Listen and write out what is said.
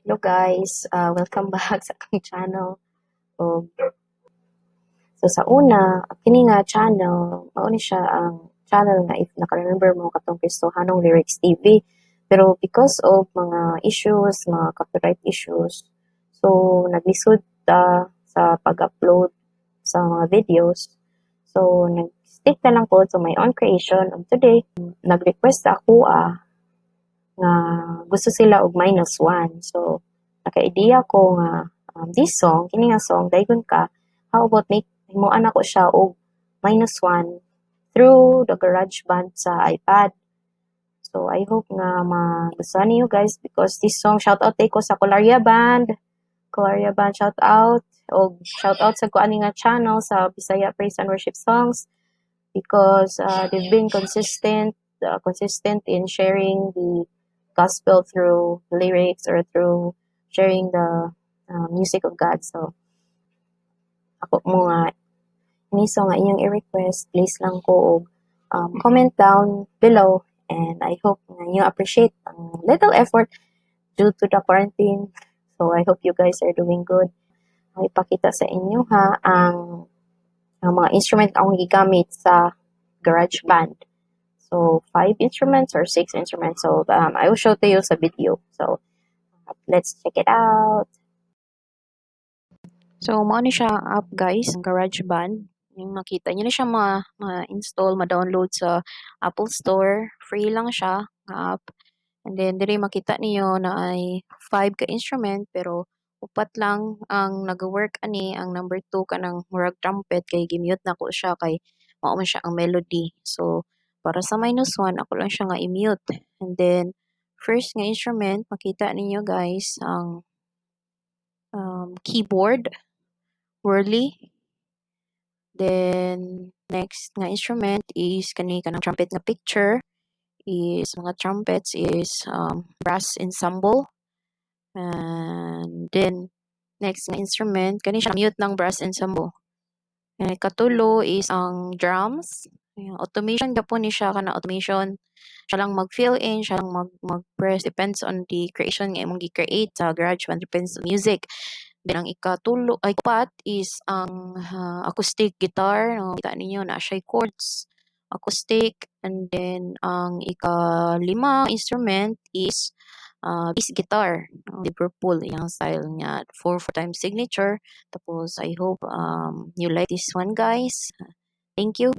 Hello guys, welcome back sa akong channel. Og so sa una, kini nga channel, mao ni siya ang channel nga if naka-remember mo katong Kristohanong Lyrics TV. Pero because of mga issues, mga copyright issues, so naglisod ta sa pag-upload sa mga videos. So nag-stick na lang ko to my own creation. Og today, nag-request ako nga gusto sila og -1. So naka-idea ko nga this song, kini nga song, "Daygon Ka," how about make himuan nako siya og -1 through the GarageBand sa iPad. So I hope nga magustuhan niyo guys because this song, shout out ko sa Colaria Band. Colaria Band, shout out og shout out sa kuan nga channel sa Bisaya Praise and Worship Songs because they've been consistent in sharing the gospel through lyrics or through sharing the music of God. So ako mo nga ini song nga inyong i-request, please lang ko og comment down below and I hope nga you appreciate ang little effort due to the quarantine. So I hope you guys are doing good. Ang ipakita sa inyo ha ang mga instrument akong gigamit sa GarageBand. So five instruments or six instruments. So I will show to you sa video. So let's check it out. So mao ni siya app guys, ang GarageBand. Yung makita niyo na siya ma-install, ma-download sa Apple Store. Free lang siya nga app. And then diri makita niyo na ay five ka instrument pero upat lang ang nag-work ani. Ang number 2 kanang murag trumpet kay gi-mute nako siya kay mao man siya ang melody. So para sa -1, ako lang siya nga i-mute. And then first nga instrument makita ninyo guys ang keyboard, Wurli. Then next nga instrument is kani kanang trumpet nga picture is mga trumpets is brass ensemble. And then next nga instrument kani siya, mute ng brass ensemble. And katulo is ang drums. Ayan, automation gapon ni siya, kana automation. Siya lang mag-fill in, siya lang mag-press, depends on the creation nga imong gi-create sa GarageBand, depends on music. Then ang ikatulo ay upat is ang acoustic guitar, no, kita ninyo naa siya chords, acoustic. And then ang ikalima instrument is bass guitar, no, Liverpool iyang style nga 4/4 time signature. Tapos I hope you like this one guys. Thank you.